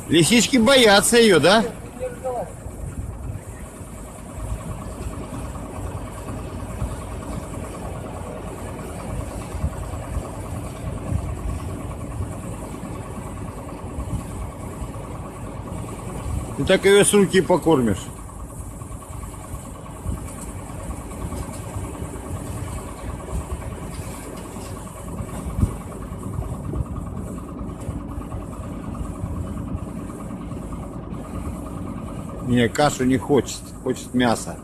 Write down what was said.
Лисички боятся ее, да? Ты так ее с руки покормишь. Не, кашу не хочет, хочет мясо.